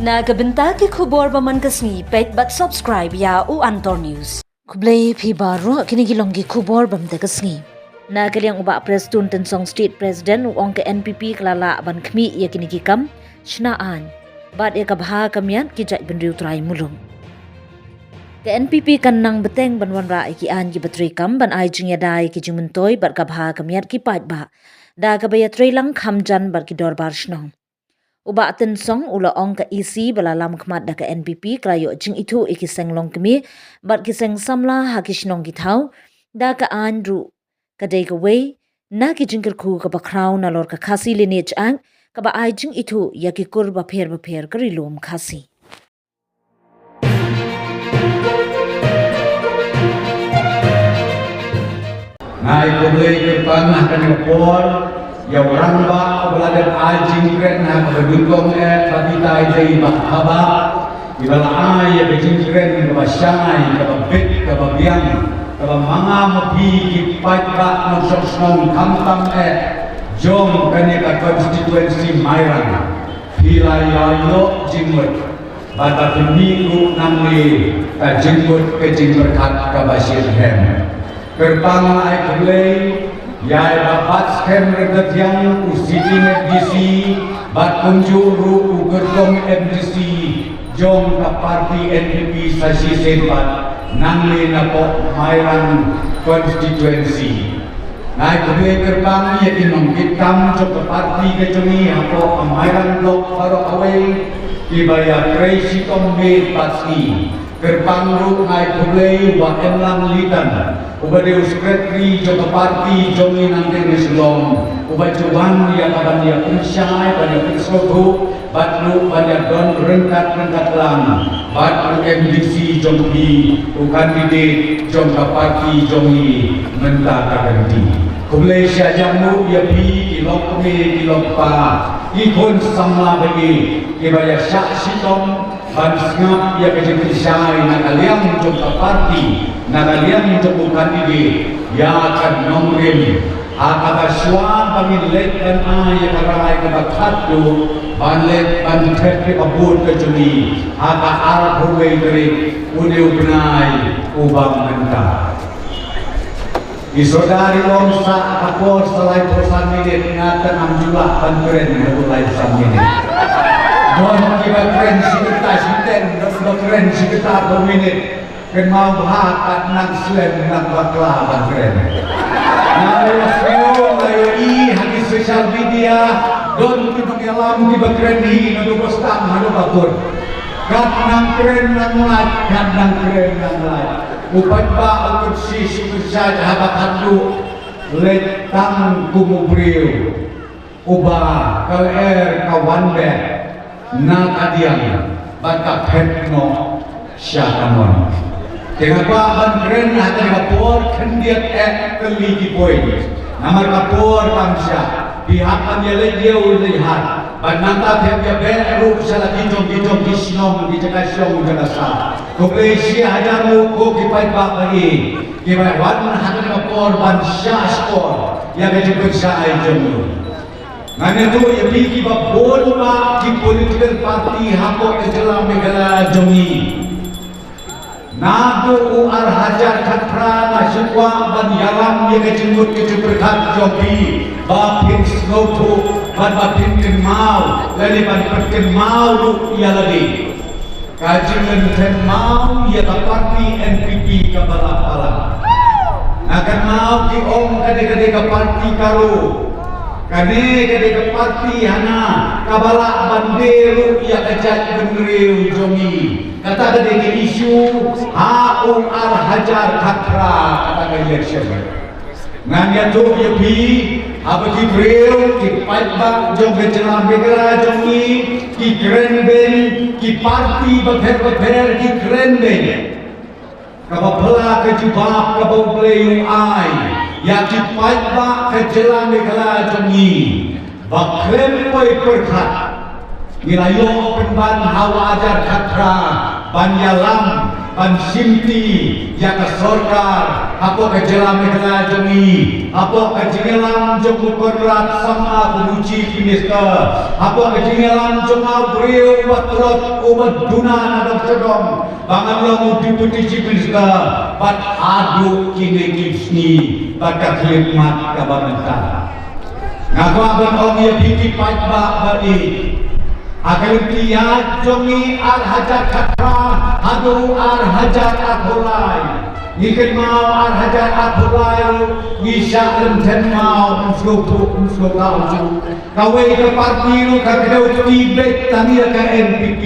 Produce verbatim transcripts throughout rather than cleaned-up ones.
Na ka bynta ki khubor ba man ka sngi, peit bad subscribe ïa u Antor News. Khublei phi baroh, kine ki long ki khubor ba mynta ka sngi. Na ka liang u Bah Prestone Tynsong, State President, u ong ka N P P ka la lah ban khmih ïa kine ki kam shna aiñ bad ïa ka bha ka miat ki jaitbynriew trai muluk. Ka N P P kan nang bteng ban wanrah ïa ki aiñ kiba treikam ban ai jingïada ïa ki jingmyntoi bad ka bha ka miat ki paidbah da kaba ïatreilang kham jan bad ki dorbar shnong. U Bah Tynsong u la ong ka E C ba la lam khmat da ka N P P ka la ïoh jingithuh ïa ki seng longkmie bad ki seng samla ha ki shnong ki thaw da ka aiñ ruh ka dei kawei na ki jingkyrkhu kaba khraw nalor ka Khasi Lineage Act kaba ai jingithuh ïa ki kur bapher bapher ka Ri Lum Khasi. Nga ai khublei kyrpang ha kane ka por ïa u rangbah uba la dep ai jingkren ha kaba nyngkong eh, Bah Itai Dei Bah Haba, iba la ai ïa ka jingkren kaba shai, kaba bit, kaba biang, kaba manga ma phi ki paidbah nongshong shnong, khamtam eh jong kane ka constituency Mairang. Phi la ïa ïoh jingmut bad ba phin mih ruh nangne ka jingmut ka jingpyrkhat kaba shitrhem. Kyrpang ai khublei ïa i Bah Batskhem Ryntathiang, u Sitting M D C, bad kumjuh ruh u kyrtong M D C jong ka party N P P sa shisien bad nangne na poh Mairang constituency. Nga ai khublei kyrpang ïa ki nongkitkam jong ka party ka jong ngi hapoh ka Mairang Block baroh kawei kiba ïatrei shitom miet bad sngi. Kyrpang ruh nga ai khublei Bah Emlang Litan, uba dei u secretary jong ka party jong ngi nangtei na Shillong, uba ju wan ïa kaban ïa pynshai, ban ïa pynsngewthuh bad ruh ban ïa don ryngkat ryngkat lang bad u M D C jong phi, u candidate jong ka party jong ngi mynta ka kynti. Khublei shihajar ïa phi ki longkmie ki longkpa, ki khun samla ba ïeit kiba ïa shah shitom ban sngap ïa ka jingpynshai na ka liang jong ka party, na ka liang jong u candidate ïa ka nongrim. Ha kaba shuwa ba ngin leit ban ai ïa ka rai kaba khatduh ban leit ban thep ïa ka vote ka jong ngi ha ka arphew wei tarik une u bnai uba mynta. I sordar i long sa ka por sa laiphew san minit, nga tang ngam ju lah ban kren haduh laiphew san minit. Don kiba kren shi kynta shiteng, don kiba kren shi kynta arphew minit. Kynmaw bha, kat nang slem nang bakla ban kren. Nga la ïohsngew, nga ïohi ha ki social media, don ki nongïalam kiba kren hi naduh ba sdang haduh ba kut. Kat nang kren nang lait, kat nang kren nang lait. U paidbah u kynshi shi kynshait haba khatduh leit tang kum u briew uba ka lyer ka wan beit na ka diang bad ka phet noh sha ka mon. Te nga kwah ban kren ha kane ka por khyndiat eh tylli ki point. Namar ka por kam shah, phi hap ban ïaleit ïew leit hat. Bad nangta phi hap ïabeh ruh sha la ki jong ki jong ki shnong, ki jaka shong jaka sah. Khublei shihajar nguh ko ki paidbah ba ïeit kiba wan ha kane ka por ban shah shkor ïa ka jingpynshai jong u. Ngan ïathuh ïa phi kiba bun bah ki political party hapoh ka jylla Meghalaya jong ngi. Naduh u ar hajar khatphra nga shu kwah ban ïalam ïa ka jingmut ka jingpyrkhat jong phi ba phin sngewthuh bad ba phin kynmaw lane ban pynkynmaw ruh ïa lade. Ka jinglynthem maw ïa ka party N P P kaba la palat. Nga kynmaw ki ong ka dei ka dei ka party ka ro. Kane ka dei ka party hana kaba lah ban die ruh ïa ka jaitbynriew jong ngi. Kata ka dei ka issue ha u ar hajar khatphra kata ka election. Ngan ïathuh ïa phi, haba ki briew, ki paidbah jong ka jylla Meghalaya jong ngi ki kren beiñ, ki party bapher bapher ki kren beiñ. Kaba phylla ka jubab kaba U Blei u ai ïa ki paidbah ka jylla Meghalaya jong ngi. Ba khlem poi pyrkhat ngi la ïoh pynban ha u ar hajar khatphra ban ïalam ban shimti ïa ka sorkar hapoh ka jylla Meghalaya jong ngi, hapoh ka jingïalam jong u Conrad Sangma kum u Chief Minister, hapoh ka jingïalam jong u briew uba tlot uba duna na dong sha dong ba ngan long u Deputy Chief Minister, bad haduh kine ki sngi bad ka khyllipmat kaba mynta. Nga kwah ban ong ïa phi ki paidbah ba ïeit, ha ka lynti ïaid jong ngi ar hajar khatphra haduh ar hajar arphew lai, ngi kynmaw ar hajar arphew lai ruh ngi shah lyndet maw, ym sngewthuh ym sngewthuh. Kawei ka party ruh ka kdew kti beit tang ïa ka N P P.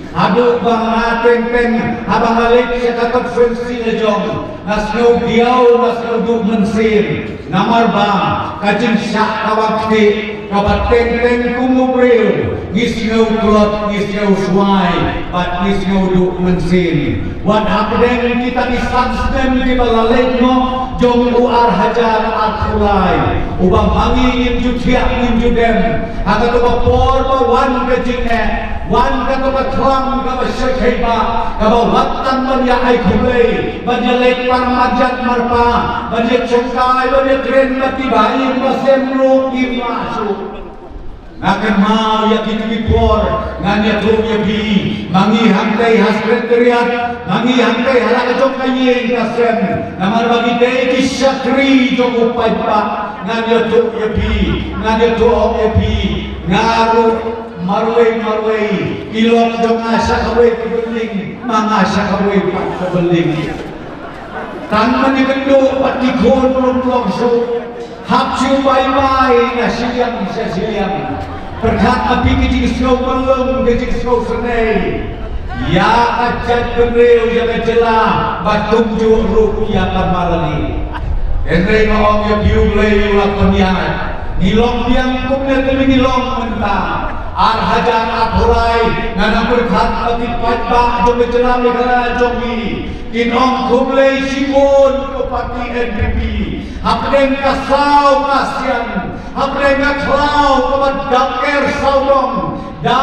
Haduh ba nga teng teng haba nga leit sha ka constituency la jong, nga sngew diaw nga sngew duh mynsiem. Namar ba ka jingshah ka wan kti kaba teng teng kum u briew ngi sngew tlot, ngi sngew swai bad ngi sngew duh mynsiem. Wat hapdeng kita ki san snem kiba la leit noh jong u ar hajar arphew lai, uba ma ngi ngim ju thiah ngim ju dem ha kato ka por ba wan ka jingeh, wan kato ka khlam kaba shyrkhei ba kaba wat tang ban ïa ai khublei, ban ïa leit par marjan marpa, ban ïa shongkai, ban ïa kren bad ki bahaïing basem ruh ngim lah shuh. Nga kynmaw ïa kito ki por ngan ïathuh ïa phi, ma ngi hangtei ha secretariat, ma ngi hangtei ha la ka jong ka ïing ka sem, namar ba ngi dei ki shakri jong u paidbah. Ngan ïathuh ïa phi, ngan ïathuh ïa phi, nga ruh marwei marwei, i lok jong nga sha kawei ka building, ma nga sha kawei pat ka building. Tang ban ïakynduh bad ki khun ruh ym long shuh. Hap shu bye bye na shiliang sha shiliang. Pyrkhat ma phi ki jingsngew myllung, ki jingsngew sngewsynei. Ïa ka jaitbynriew, ïa ka jylla, bad kumjuh ruh ïa ka malali. Hynrei nga ong ïa phi, U Blei u la pynïaid. Ngi long biang kumne kumne ngi long mynta. Ar hajar arphew lai, nga nang pyrkhat ba ki paidbah jong ka jylla Meghalaya jong ngi kin ong khublei shibun ko party N P P. Hapdeng ka saw ka sian, hapdeng ka khlaw kaba dap ker sawdong da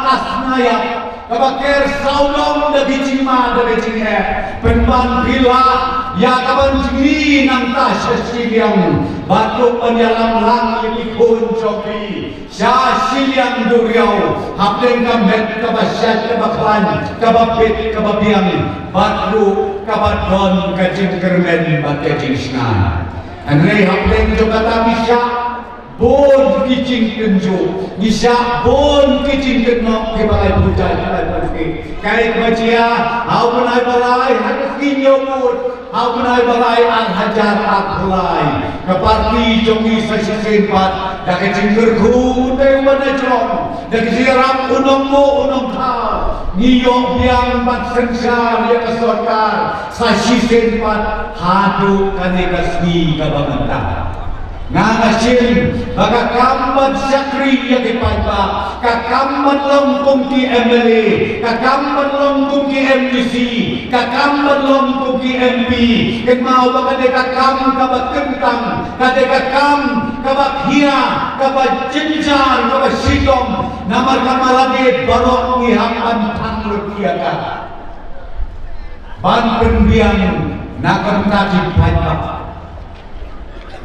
ka snaiap, kaba ker sawdong da ki jingma da ki jingeh. Pynban phi lah ïa ka ban jngi nangta sha shiliang, bad ruh ban ïalam lang ïa ki khun jong phi sha shiliang duriaw, hapdeng ka met kaba shait kaba khlaiñ, kaba bit kaba biang, bad ruh kaba don ka jingkyrmen bad ka jingshngaiñ. Hynrei hapdeng jong kata ngi shah bun ki jingkynjuh, ngi shah bun ki jingkynnoh kiba lai pyrshah, kiba lai pyrshah. Kaei kaba jia ha u bnai ba lai, ha ka sngi ñiew vote ha u bnai ba lai ar hajar arphew lai, ka party jong ngi sa shisien pat da ka jingkyrkhu u tei u ba na jrong, da ka jingïarap u nongbuh u nongthaw, ngi ïoh biang bad synshar ïa ka sorkar sa shisien pat haduh kane ka sngi kaba mynta. Nga nga shim ba ka kam ban shakri ïa ki paidbah, ka kam ban long kum ki M L A, ka kam ban long kum ki M D C, ka kam ban long kum ki M P. Kynmaw ba ka dei ka kam kaba kyntang, ka dei ka kam kaba khia, kaba jynjar, kaba shitom. Namar kata lade baroh ngi hap ban thang lut ïa ka ban pynbiang na ka bynta ki paidbah.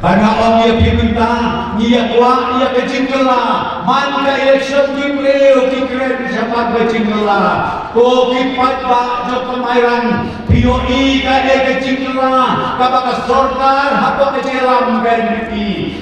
Ba nga ong ïa phi mynta, ngi ïa kwah ïa ka jingkylla. Man ka election ki briew ki kren shaphang ka jingkylla. Ko ki paidbah jong ka Mairang, phi ïohi kaei ka jingkylla kaba ka sorkar hapoh ka jingïalam ka N P P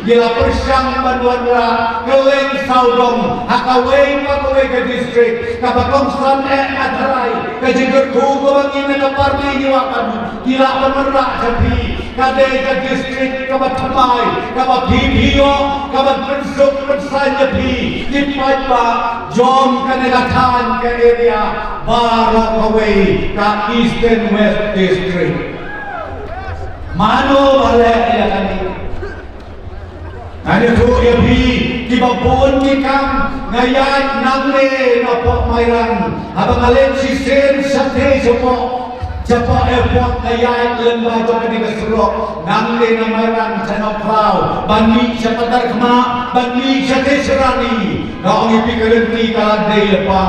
ngi la pyrshang ban wanrah kylleng sawdong ha kawei pa kawei ka district, kaba kongsan eh ka tharai ka jingkyrkhu kaba ngi na ka party ngi wad ban ki lah ban wanrah sha phi. Ka dei ka district kaba thymmai, kaba phi phi ïoh, kaba pynsuk pynsaiñ ïa phi ki paidbah jong kane ka thaiñ ka area baroh kawei, ka Eastern West District. Mano ba leh ïa kane? Ngan ïathuh ïa phi, kiba bun ki kam nga ïaid nangne na Pok Mairang, haba nga leit shisien shatei shapoh, shapoh airport nga ïaid lyngba jong kane ka surok nangne na Mairang sha Nongkhlaw ban mih sha Patarkhmah ban mih shatei sha Rani. Nga ong ïa phi, ka lynti ka la dei lypa.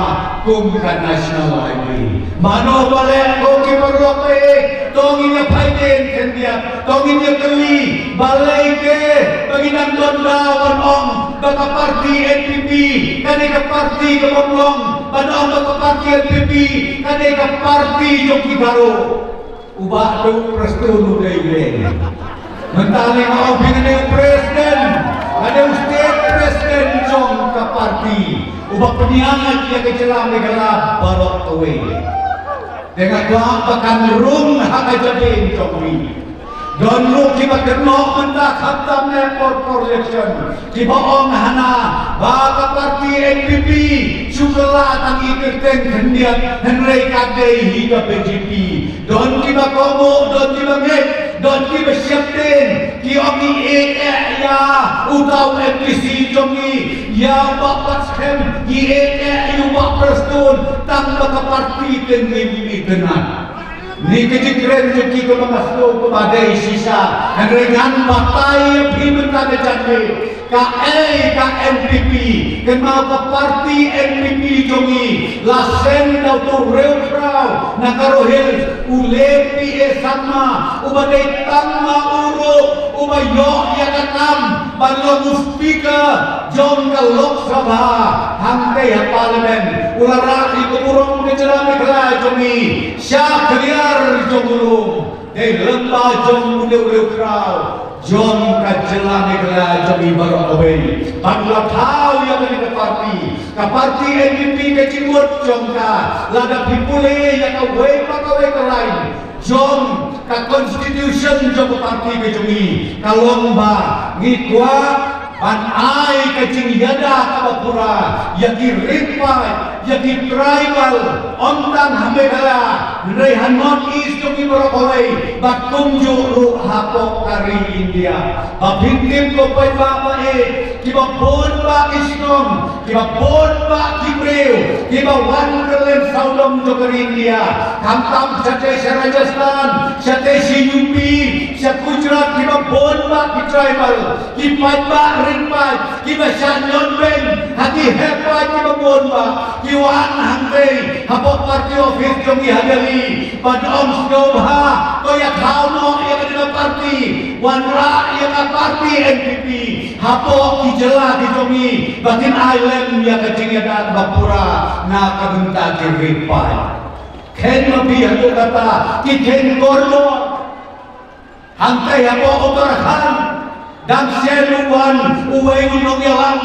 kum ka National Highway. Mano ba leh ko ki paralok, eh, to ngin ïa phai dien khyndiat, to ngin ïa kylli balei ke ba ngi nang don daw ban ong ba ka parti N P P ka dei ka parti ka bym long, ban ong ba ka parti N P P ka dei ka parti jong ki Garo. U Bah Duk Prestone u dei u leh. Mynta lei nga ong phi nga dei u president, nga dei u state president jong ka parti uba pynïaid ïa ka jylla Meghalaya baroh kawei. Te nga kwah ba kan rung ha ka jabieng jong phi. Don ruh kiba kynnoh mynta khamtam ne por por election, kiba ong hana ba ka parti N P P shu kylla tang i kyrteng khyndiat, hynrei ka dei hi ka B J P. Don kiba kohnguh, don kiba ngeit, don kiba sheptieng, ki ong ngi ïeit eh ïa uta u M D C jong ngi, ïa u Bah Batskhem, ngi ïeit eh ïa u Bah Prestone, tang ba ka parti te ngim itynnad. Ni ka jingkren jong ki kaba nga sngew kaba dei shisha, hynrei ngan batai ïa phi mynta ka janmiet. Kaei ka N P P, kynmaw ka parti N P P jong ngi, la seng da uto u riewkhraw na Garo Hills, u Late P A Sangma, uba dei tang ma u ruh uba ïoh ïa ka kam ban long u speaker jong ka Lok Sabha hangtei ha Parliament, u la rah ïa ka burom ka jylla Meghalaya jong ngi sha khliar jong u lum. Dei lyngba jong u dei u riewkhraw jong ka jylla Meghalaya jong ngi baroh kawei. Bad u la thaw ïa kane ka parti, ka parti N P P, ka jingmut jong ka, lada phi pule ïa kawei pa kawei ka lain jong ka constitution jong ka parti ka jong ngi, ka long ba ngi kwah ban ai ka jingïada kaba pura ïa ki ri paid, ïa ki tribal, ym tang ha Meghalaya, hynrei ha North East jong ngi baroh kawei, bad kumjuh ruh hapoh ka ri India. Ba phin tip ko paidbah ba ïeit, kiba bun bah ki shnong, kiba bun bah ki briew kiba wan kylleng sawdong jong ka ri India, khamtam shatei sha Rajasthan, shatei sha U P, sha Gujarat, kiba bun bah ki tribal, ki paidbah ri paid, kiba shah ñion beiñ ha ki heh paid kiba bun bah, ki wan hangtei hapoh party office jong ngi ha Delhi, bad ong sngewbha to ïa thaw noh ïa kane ka party, wanrah ïa ka party N P P hapoh ki jylla ki jong ngi, ba kin ai lem ïa ka jingïada kaba pura na ka bynta ki ri paid. Kheiñ ma phi hato kata ki kheiñ kordor. Hangtei hapoh Uttarakhand, dang shen u wan uwei u nongïalam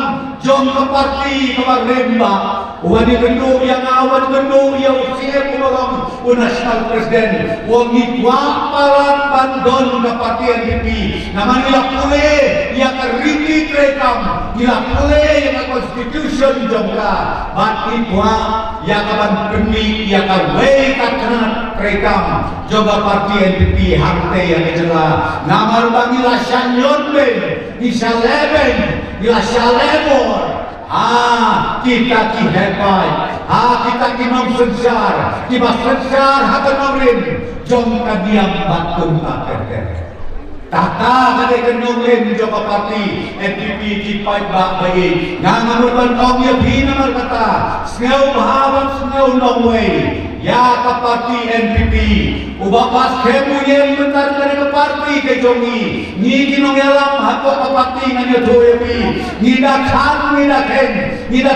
jong ka party kaba rim bah, u wan ïakynduh ïa nga, u wan ïakynduh ïa u C M uba long u National President, u ong ngi kwah palat ban don ka party N P P, namar ngi la pule ïa ka riti treikam, ngi la pule ïa ka constitution jong ka, bad ngi kwah ïa ka ban pynmih ïa kawei ka tnat treikam jong ka party N P P hangtei ha ka jylla. Namar ba ngi la shah ñion beiñ, ngi shah leh beiñ, ngi la shah leh bor ha kita ki heh paid, ha kita ki nongsynshar kiba synshar ha ka nongrim jong ka niam bad kumta ter ter. Kata ka dei ka nongrim jong ka party N P P, ki paidbah ba ïeit. Nga ngam mut ban ong ïa phi namar kata, sngewbha ban sngew nongwei ïa ka party N P P. U Bah Batskhem u ïeng mynta ka dei ka party ka jong ngi. Ngi ki nongïalam hapoh ka party ngan ïathuh ïa phi, ngi da khang, ngi da kheiñ, ngi da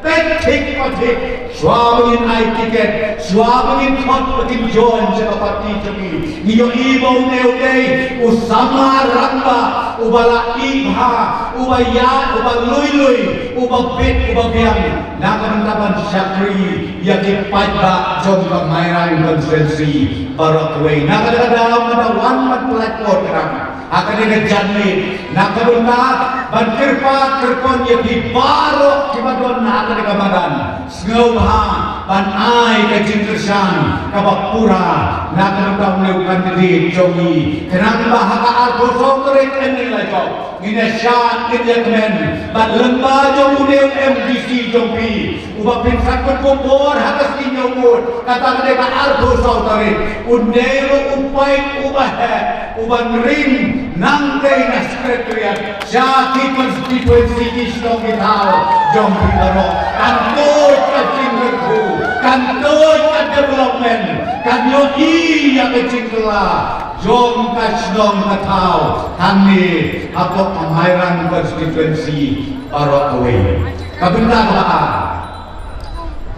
peit thik pa thik. Shuwa ba ngin ai tiket, shuwa ba ngin khot ba kin join sha ka party jong ngi, ngi ïohi ba une u dei u samla rangbah uba la ïeit bha, uba ïaid, uba lui lui, uba bit, uba biang na ka bynta ban shakri ïa ki paidbah jong ka Mairang constituency baroh kawei. Na kata ka daw nga da wan ban pyllait por khnang ha kane ka janmiet na ka bynta ban kyrpad kyrpon ïa phi baroh kiba don ha kane ka madan. Sngewbha ban ai ka jingkyrshan kaba pura na ka bynta une u candidate jong ngi, khnang ba ha ka arphew saw tarik, hynnin la jop, ngin ïa shad, ngin ïa kmen bad lyngba jong une u M D C jong phi, uba phin sa kut bor ha ka sngi ñiew vote, kata ka dei ka arphew saw tarik. Un dei ruh u paip uba heh, uban ring nangtei na Secretariat sha ki constituency, ki shnong ki thaw jong phi baroh. Kan kut ka jingkyrkhu Ïohi ïa ka jingkylla jong ka shnong ka thaw hangne hapoh ka Mairang constituency baroh kawei. Ka bynta kaba ar,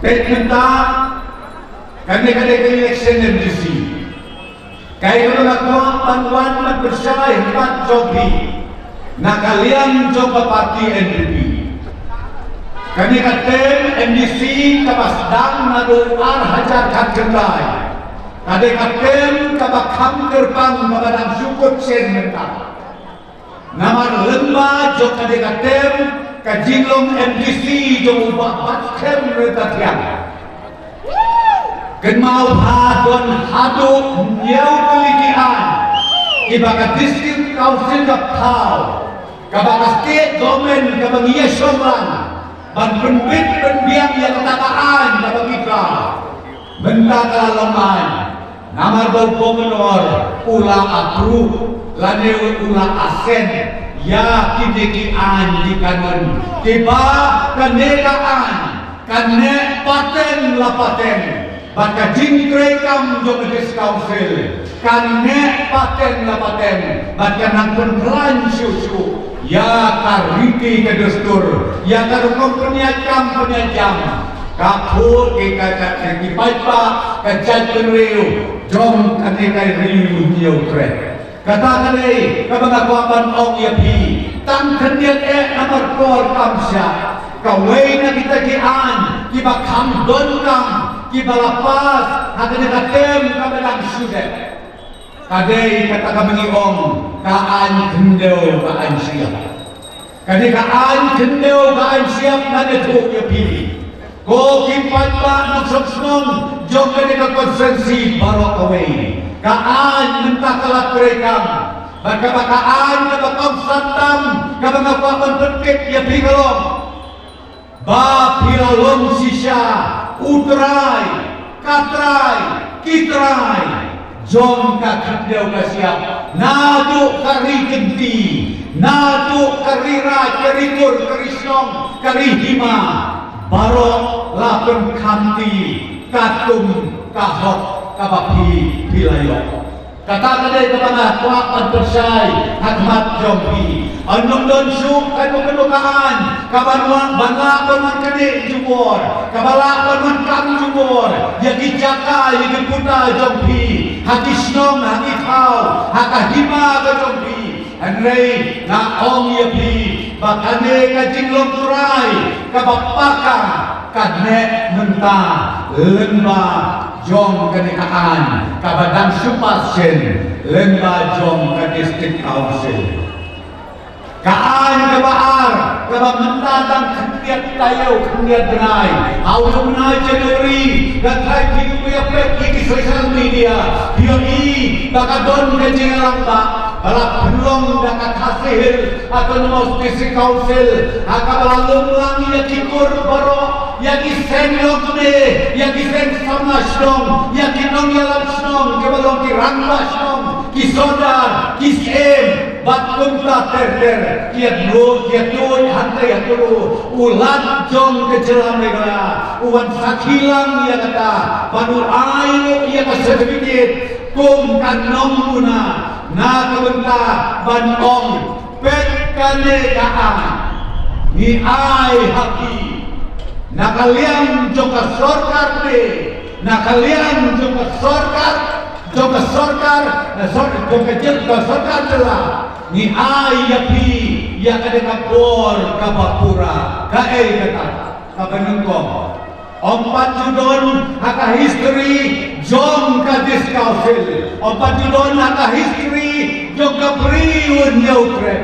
peit mynta, kane ka dei ka election M D C. Kaei kaba nga kwah ban wan ban pynshai ha khmat jong phi na ka liang jong ka party N P P. Kane ka term M D C kaba sdang naduh ar hajar khatkhyndai ka dei ka term kaba kham kyrpang, kaba dang shu kut shen mynta. Namar lyngba jong kane ka term, ka jinglong M D C jong u Bah Batskhem Ryntathiang, kynmaw ba don haduh hynñiew tylli ki aiñ kiba ka District Council ka thaw, kaba ka State Government kaba ngi ïashong lang ban pynbit pynbiang ïa kata ka aiñ kaba ngi thaw. Mynta ka la long aiñ namar ba u Governor u la approve lane u la assent ïa kine ki aiñ ki kanun kiba kane ka aiñ kan neh pateng la pateng bad ka jingtreikam jong ka District Council, kan neh pateng la pateng bad kan nang pynkhlaiñ shuh shuh ïa ka riti ka dustur, ïa ka rukom pynïaid kam pynïaid jam. Ka phuh ki, ka, ka, ka, ki paidbah, ka jaitbynriew jong kane ka Ri Hynñiewtrep. Kata ka dei kaba nga kwah ban ong ïa phi. Tang khyndiat eh namar por kam shah. Kawei na kita ki aiñ kiba kham donkam kiba la pass ha kane ka term kaba dang shu dep, ka dei kata kaba ngi ong ka aiñ khyndew ka aiñ shyiap. Kane ka aiñ khyndew ka aiñ shyiap ngan ïathuh ïa phi, ko ki paidbah nongshong shnong jong kane ka constituency baroh kawei. Ka aiñ mynta ka la treikam bad kaba ka aiñ kaba kongsan tam kaba nga kwah ban pyntip ïa phi ka long ba phi la long shisha u trai, ka trai, ki trai jong ka khyndew ka shyiap, naduh ka ri kynti, naduh ka ri raid, ka ri kur, ka ri shnong, ka ri hima, baroh la pynkhamti katkum ka hok kaba phi, phi la ïoh. Kata ka dei kaba nga kwah ban pynshai ha khmat jong phi. Yn ym don shuh kano kano ka aiñ kaban wan ban lah ban wan kane jubor, kaba lah ban wan kam jubor ïa ki jaka, ïa ki puta jong phi ha ki shnong, ha ki thaw, ha ka hima ka jong phi. Hynrei nga ong ïa phi ba kane ka jinglong trai kaba paka ka neh mynta lyngba jong kane ka aiñ kaba dang shu pass shen lyngba jong ka District Council. Ka aiñ kaba ar kaba mynta dang khyndiat taïew khyndiat bnai, ha u bnai January, lada phi ïohi ïa ki social media, phi ïohi ba ka don ka jingïalang ba ba la pynlong da ka Khasi Hills Autonomous District Council ha kaba la lum lang ïa ki kur baroh, ïa ki seng longkmie, ïa ki seng samla shnong, ïa ki nongïalam shnong kiba long ki rangbah shnong, ki sordar, ki syiem bad kumta ter ter, ki ïa tuid, ki ïa tuid hangta ïa tuid u Lat jong ka jylla Meghalaya u wan sakhi lang ïa kata bad u ai ïa ka certificate kum ka nongpynbna na ka bynta ban ong peit kane ka aiñ ngi ai ha phi na ka liang jong ka sorkar te, na ka liang jong ka sorkar, jong ka sorkar, na sor-, jong ka jylla, ka sorkar jylla ngi ai ïa phi ïa kane ka bor kaba pura. Kaei kata? Kaba nyngkong, ym pat ju don ha ka history jong ka District Council, ym pat ju don ha ka history jong ka Ri Hynñiewtrep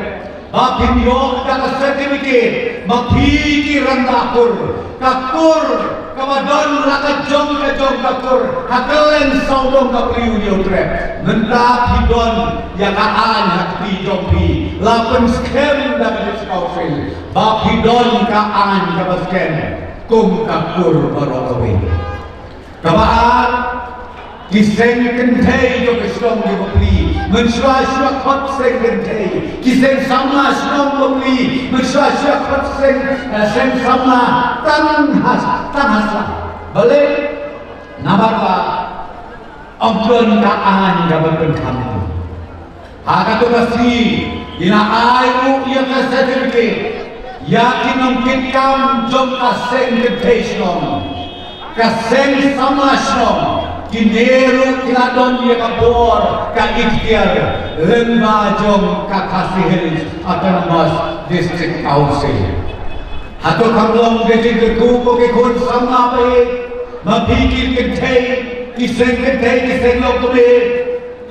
ba phin ïoh da ka certificate ba phi ki rangbah kur, ka kur kaba don la ka jong ka jong ka kur ha kylleng sawdong ka Ri Hynñiewtrep. Mynta phi don ïa ka aiñ ha kti jong phi, la pynskhem da ka District Council ba phi don ka aiñ kaba skhem kum ka kur baroh kawei. Kaba ar, ki seng kynthei jong ka shnong jong ka pli, mynshuwa shuwa khot seng kynthei, ki seng samla shnong ka pli, mynshuwa shuwa khot seng, eh, seng samla tang ha, tang ha sla. Balei? Namar ba Ym don ka aiñ kaba pynkham. Ha kato ka sngi, ngi la ai ruh ïa ka certificate ïa ki nongkitkam jong ka seng kynthei shnong, ka seng samla shnong, kine ruh ki la don ïa ka bor, ka iktiar lyngba jong ka Khasi Hills Autonomous District Council. Hato kam long ka jingkyrkhu ko ki khun samla ba ïeit, ma phi ki kynthei, ki seng kynthei, ki seng lok kmie?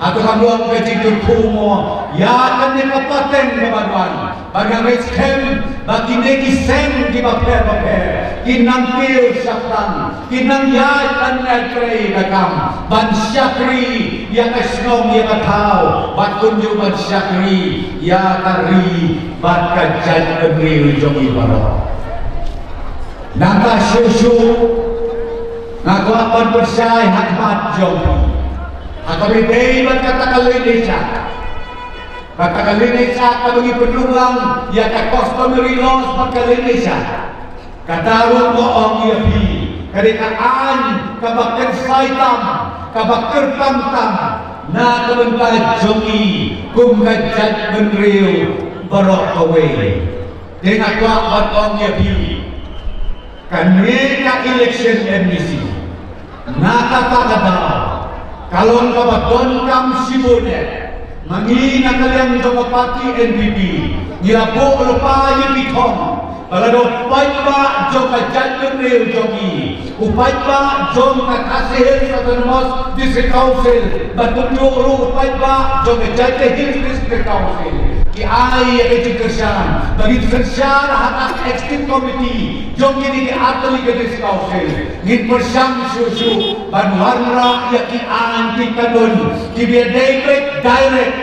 Hato kam long ka jingkyrkhu mo ïa kane ka pateng kaba wan, ba nga ngeit skhem ba kine ki seng kiba pher bapher kin nang kiew shaphrang, kin nang ïaid ban ïatrei ka kam ban shakri ïa ka shnong ïa ka thaw, bad kumjuh ban shakri ïa ka ri bad ka jaitbynriew jong ngi baroh. Nangta shuh shuh nga kwah ban pynshai ha khmat jong phi ha kaba ïadei bad kata ka lineage, kata ka lineage kaba ngi pynlong lang ïa ka customary laws bad ka lineage. Kata ruh nga ong ïa phi, ka dei ka aiñ kaba kynsai tam, kaba kyrpang tam na ka bynta jong ngi kum ka jaitbynriew baroh kawei. Te nga kwah ban ong ïa phi, kane ka election M D C, na kata ka daw ka long kaba donkam shibun eh. Ma ngi na ka liang jong ka party N P P, ngi la buh lypa ïa ki thong ba lada u paidbah jong ka jaitbynriew jong ngi, u paidbah jong ka Khasi Hills Autonomous District Council, bad kumjuh ruh u paidbah jong ka Jaintia Hills District Council, ki ai ïa ka jingkyrshan ba ngin synshar ha ka executive committee jong kine ki artylli ki district council, ngin pyrshang shuh shuh ban wanrah ïa ki aiñ ki kanun kiba ïadei beit direct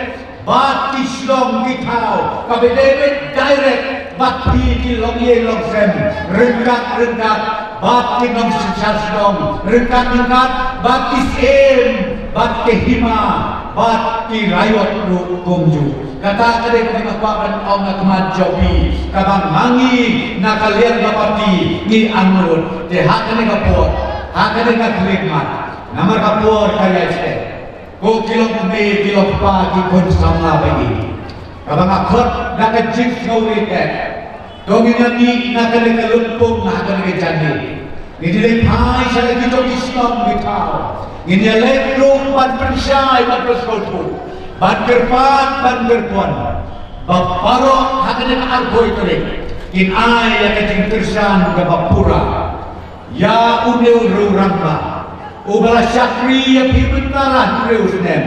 bad ki shnong ki thaw, kaba ïadei beit direct bad phi ki longïing longsem ryngkat ryngkat bad ki nongsynshar shnong ryngkat ryngkat bad ki syiem bad ki hima bad ki raiot ruh kumjuh. Kata ka dei kaba nga kwah ban ong ha khmat jong phi, kaba ma ngi na ka liang ka party ngi angnud. Te ha kane ka por, ha kane ka khlieh mat, namar ka por ka ïaid stet. Ko ki longkmie, ki longkpa, ki khun samla ba ïeit, kaba nga khot da ka jingsngewrit eh, to ngin ïa mih na kane ka lympung, na kane ka janmiet. Ngin ïa leit phai sha la ki jong ki shnong ki thaw. Ngin ïa leit ruh ban pynshai, ban pynsngewthuh, ban kyrpad, ban kyrpon ba baroh ha kane ka arphew tarik kin ai ïa ka jingkyrshan kaba pura ïa une u rangbah uba la shakri ïa phi mynta la hynriew snem.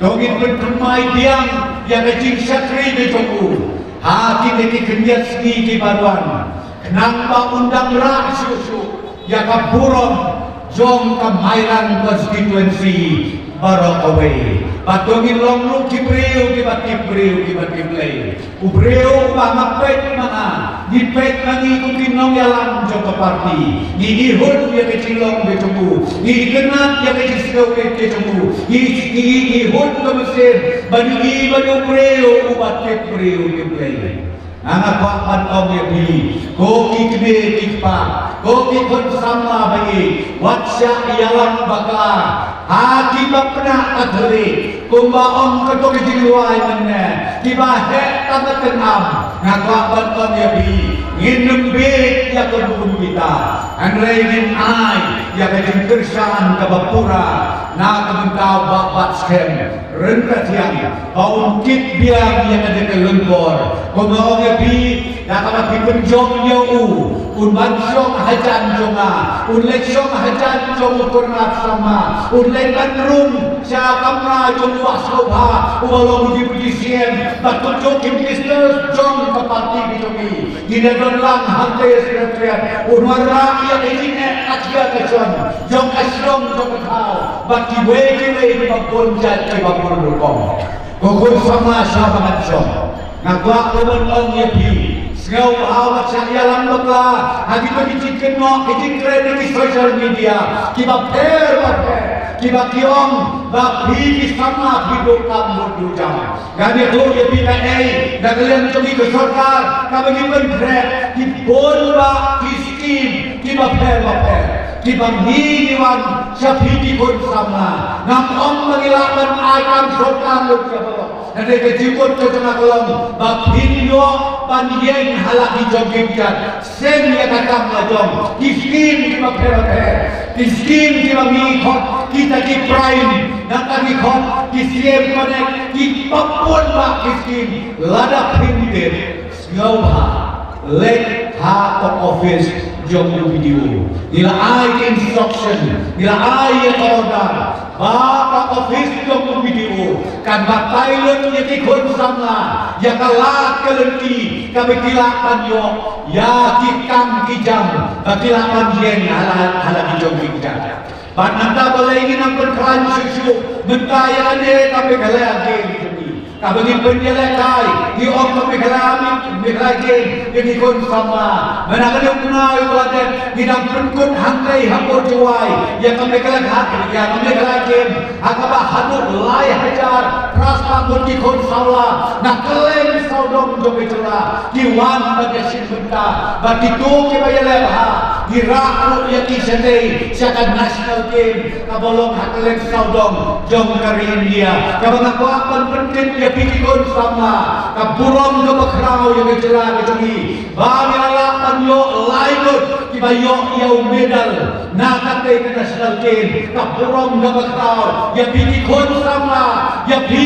To ngin pynthymmai biang ïa ka jingshakri ka jong u ha kine ki khyndiat sngi kiba wan, khnang ba un dang rah shuh shuh ïa ka burom jong ka Mairang constituency baroh kawei. Bad to ngin long ruh ki briew kiba tip briew kiba tip Blei. U briew uba ma peit ma nga, ngi peit ma ngi kum ki nongïalam jong ka party, ngi ihut ïa ka jinglong ka jong u, ngi itynnad ïa ka jingsngewrit ka jong u, ngi, ngi ihut ka mynsiem ba ngi i ba u briew uba tip briew tip Blei. Nga kwah ban ong ïa phi, ko ki kmie ki kpa, ko ki khun samla ba ïeit, wat shah ïalam bakla ha kiba pynah ka thylliej, kumba ong kato ka jingduwai mynne, kiba heh tang ka tyngam. Nga kwah ban ong ïa phi, ngin ym bieit ïa ka bun kita, hynrei ngin ai ïa ka jingkyrshan kaba pura na ka bynta u Bah Batskhem Ryngkathiang, ba un kit biang ïa kane ka lyngkor. Kumba ong ïa phi, da kaba phi pynjop ïa u, un ban shong hajan jong nga, un leit shong hajan jong u Conrad Sangma, un leit ban rung sha kamra jong u Bah Sngewbha uba long u Deputy C M, bad kumjuh ki minister jong ka party ka jong ngi. Ngin ïa don lang hangtei Secretariat, un wanrah ïa ka jingeh ka jia ka jan jong ka shnong jong ka thaw bad kiwei kiwei kiba bun jait kiba bun rukom. Ko khun samla sha ba ngan shong, nga kwah ruh ban ong ïa phi, sngewbha wat shah ïalam bakla ha kito ki jingkynnoh ki jingkren ha ki social media kiba pher bapher, kiba ki ong ba phi ki samla phi duh kam mut duh jam. Ngan ïathuh ïa phi kaei, na ka liang jong ngi ka sorkar kaba ngi pynkhreh ki bun bah ki skim kiba pher bapher. Kiba ngi ngi wan sha phi ki khun samla, ngam ong ba ngi lah ban ai kam sorkar lut sha baroh. Hynrei ka jingkut ka jong nga ka long ba phin ïoh ban ïeng ha la ki jong ki kjat, seng ïa ka kam la jong, ki skim kiba pher bapher, ki skim kiba ngi khot kita ki prime, nangta ngi khot ki skim connect, ki bun bah ki skim. Lada phin tip, sngewbha leit ha ka office jong u B D O. Ngi la ai ka instruction, ngi la ai ïa ka order ba ka office jong u B D O kan batai lut ïa ki khun samla ïa ka lad ka lynti kaba ki lah ban ïoh ïa ki kam ki jam ba ki lah ban ïeng ha la, ha la ki jong ki kjat. Bad nangta balei ngin ym pynkhlaiñ shuh shuh, mynta ïa kane ka Meghalaya Games jong ngi, kaba ngi pynïalehkai, ngi ong ka Meghalaya, Meghalaya Games, ïa ki khun samla. Mynta ka dei u bnai uba la dep, ngi dang pynkut hangtei ha Port Jowai ïa ka Meghalaya, ïa ka Meghalaya Games, ha kaba haduh lai hajar phra spah ngut ki khun samla na kylleng sawdong jong ka jylla ki wan ban ïashim bynta. Bad kito kiba ïaleh bha, ngi rah ruh ïa ki shatei sha ka National Games kaba long ha kylleng sawdong jong ka ri India, kaba nga kwah ban pyntip ïa phi ki khun samla, ka burom kaba khraw ïa ka jylla ka jong ngi, ba ngi la lah ban ïoh lai ngut kiba ïoh ïa u medal na katei ka National Games. Ka burom kaba khraw ïa phi ki khun samla, ïa phi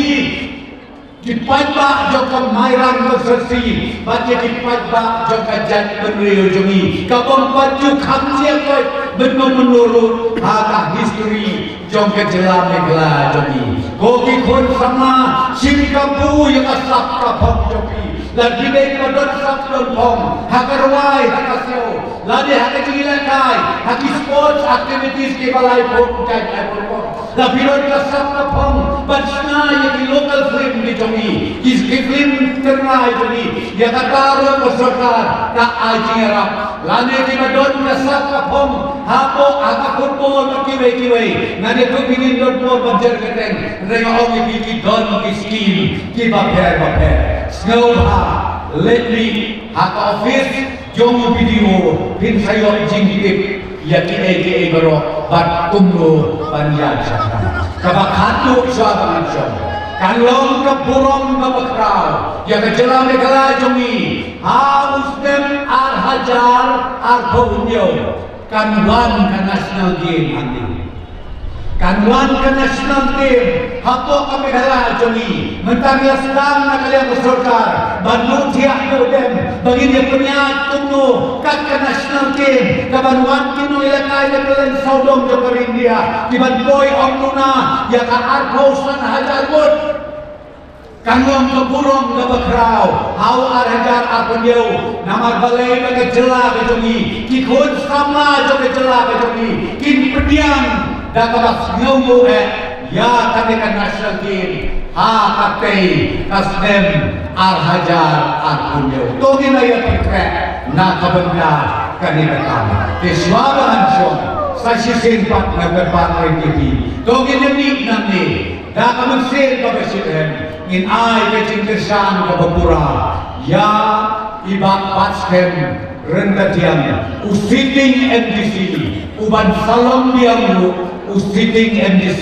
ki paidbah jong ka Mairang constituency bad ïa ki paidbah jong ka jaitbynriew jong ngi, kabym pat ju kham jia koit mynno mynno ruh ha ka history jong ka jylla Meghalaya jong ngi. Ko ki khun samla, shim kabu ïa ka sap ka phong jong phi. Lada phi dei ba don sap don phong ha ka rwai, ha ka siaw, lane ha ka jingïalehkai, ha ki sports activities kiba lai phew, kai, kai phew. Lada phi don ka sap ka phong ban shna ïa ki local film ki jong ngi, ki, ki film tynrai jong ngi, ïa kata ruh ka sorkar ka ai jingïarap. Lane kiba don ka sap ka phong hapoh, ha ka football bad kiwei kiwei, ngan ïathuh phi ngin don por ban jer kyrteng, hynrei nga ong ïa phi ki don ki skim kiba pher bapher. Sngewbha leit mih ha ka office jong u B D O, phin sa ïoh jingtip ïa kiei kiei baroh bad kumno ban ïaid shakhmat. Kaba khatduh shuwa ba ngan shong, kan long ka burom kaba khraw ïa ka jylla Meghalaya jong ngi ha u snem ar hajar arphew hynñiew. Kan wan ka National Game hangne. Kan wan ka National Game hapoh ka Meghalaya jong ngi. Mynta ngi la sdang na ka liang ka sorkar ban ïoh thiah ïoh dem ba ngin ïa pynïaid kumno kat ka National Game kaban wan ki nongïalehkai na kylleng sawdong jong ka ri India kiban poi ong duna ïa ka arphew san hajar ngut. Kan long ka burom kaba khraw ha u ar hajar arphew hynñiew, namar balei? Ba ka jylla ka jong ngi, ki khun samla jong ka jylla ka jong ngi kin pdiang da kaba sngewnguh eh ïa kane ka National Game ha katei ka snem ar hajar arphew hynñiew. To ngin ïa pynkhreh na ka bynta kane ka kam. Te shuwa ba ngan shong, sa shisien pat nga kyrpad ïa phi, to ngin ïa mih nangne da ka mynsiem kaba shitrhem, ngin ai ka jingkyrshan kaba pura ïa i Bah Batskhem Ryntatiang, u sitting M D C, u ban sa long biang ruh u sitting M D C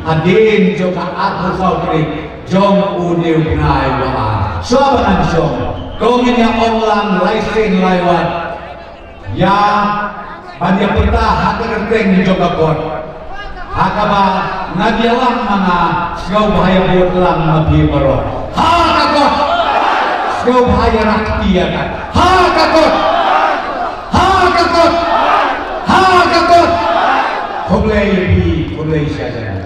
hadien jong ka arphew saw tarik jong une u bnai ba ar. Shuwa ba ngan shong, to ngin ïa ong lang lai sien lai wat ïa ban ïa pyrta ha ka kyrteng jong ka kot, ha kaba ngan ïalam ma nga, sngewbha ïa bud lang ma phi baroh. Ha ka kot! Sngewbha ïa rah kti ïa ka. Ha ka kot! Ha ka kot! Ha ka kot! Khublei ïa phi, khublei shihajar.